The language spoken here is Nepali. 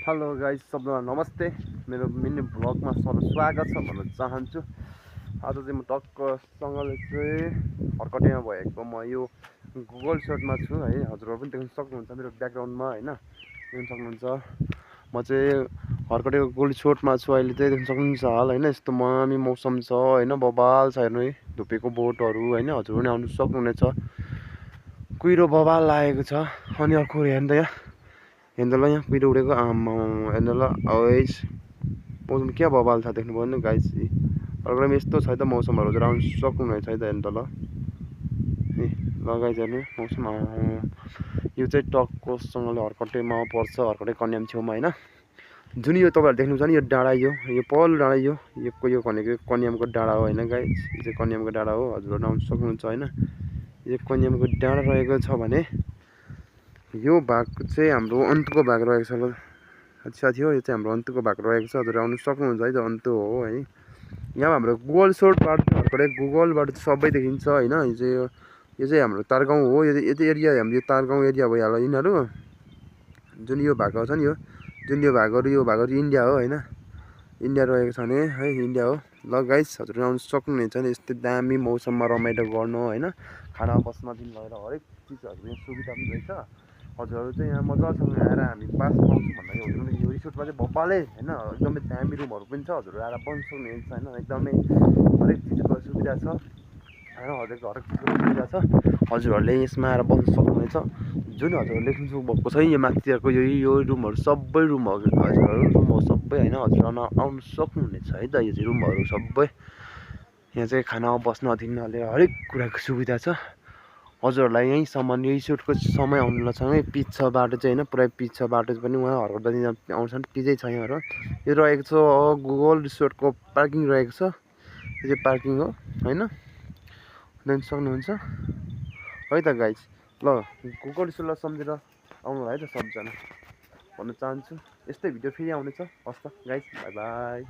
हेलो गाइस, सबैलाई नमस्ते। मेरो मिनी भ्लगमा स्वागत छ भन्न चाहन्छु। आज चाहिँ म टक्कसँगले चाहिँ हर्कटेमा भएको म यो गुगल सर्टमा छु है। हजुरहरू पनि देख्न सक्नुहुन्छ मेरो ब्याकग्राउन्डमा होइन, देख्न सक्नुहुन्छ। म चाहिँ हर्कटेको गोल्ड सोर्टमा छु अहिले चाहिँ, देख्न सक्नुहुन्छ हाल होइन। यस्तो मामी मौसम छ होइन, बबाल छ हेर्नु है, धुपेको बोटहरू होइन। हजुर पनि आउनु सक्नुहुनेछ। कुहिरो बबाल लागेको छ। अनि अर्को हेर्नु त यहाँ हेर्नु यहाँ कुहिरो उडेको आमा हेर्नु ल ओइस मौसम क्या बबाल छ देख्नुभयो नि गाइस। अर्को यस्तो छ त मौसमहरू चाहिँ आउनु सक्नुहुनेछ है त हेर्नु त ल ल गाइस हेर्नु मौसम। यो चाहिँ टक्कोसँगले हर्कटेमा पर्छ, हर्कटे कन्याम छेउमा होइन। जुन यो तपाईँहरू देख्नुहुन्छ नि यो डाँडा, यो पल्लो डाँडा, यो भनेको कन्यामको डाँडा हो होइन गाइस। यो चाहिँ कन्यामको डाँडा हो, हजुरहरू आउनु सक्नुहुन्छ होइन। यो कन्यामको डाँडा रहेको छ भने यो भाग चाहिँ हाम्रो अन्तको भाग रहेको छ। ल साथी हो, यो चाहिँ हाम्रो अन्तको भाग रहेको छ। हजुर आउनु सक्नुहुन्छ है त, अन्त हो है। यहाँ हाम्रो गुगल सोर्टबाट गुगलबाट सबै देखिन्छ होइन। यो चाहिँ हाम्रो तारगाउँ हो। यो चाहिँ एरिया हाम्रो यो तारगाउँ एरिया भइहाल्यो यिनीहरू। जुन यो भागहरू छ नि, यो भागहरू इन्डिया हो होइन। इन्डिया रहेको छ भने है, इन्डिया हो। ल गाइस हजुर आउनु सक्नुहुनेछ नि। यस्तै दामी मौसममा रमाइलो गर्नु होइन, खाना बस्नदेखि लिएर हरेक चिजहरू यहाँ सुविधा पनि रहेछ। हजुरहरू चाहिँ यहाँ मजासँग आएर हामी बास पाउँछौँ भन्दाखेरि यो रिसोर्टमा चाहिँ बब्बाले होइन, एकदमै दामी रुमहरू पनि छ। हजुरहरू आएर बस्न सक्नुहुन्छ होइन, एकदमै हरेक चिजको सुविधा छ होइन, हरेक चिजको सुविधा छ। हजुरहरूले यसमा आएर बस्न सक्नुहुनेछ। जुन हजुरहरूले लेख्नु भएको छ यो माथितिरको यो रुमहरू सबै रुमहरू हजुरहरू सबै होइन, हजुरहरू आउनु सक्नुहुनेछ है त। यो चाहिँ रुमहरू सबै यहाँ चाहिँ खाना बस्नदेखि लिएर हरेक कुराको सुविधा छ। हजुरहरूलाई यहीँसम्म रिसोर्टको समय आउनुसँगै पिच छ बाटो चाहिँ होइन, पुरै पिच छ बाटो पनि। उहाँ हर्कटदेखि आउँछन् पिचै छ यहाँहरू। यो रहेको छ गुगल रिसोर्टको पार्किङ रहेको छ। यो चाहिँ पार्किङ हो होइन, देख्न सक्नुहुन्छ है त गाइस। ल गुगल रिसोर्टलाई सम्झेर आउनु है त सबजना भन्न चाहन्छु। यस्तै भिडियो फेरि आउनेछ। हस् त गाइस, बाई बाई।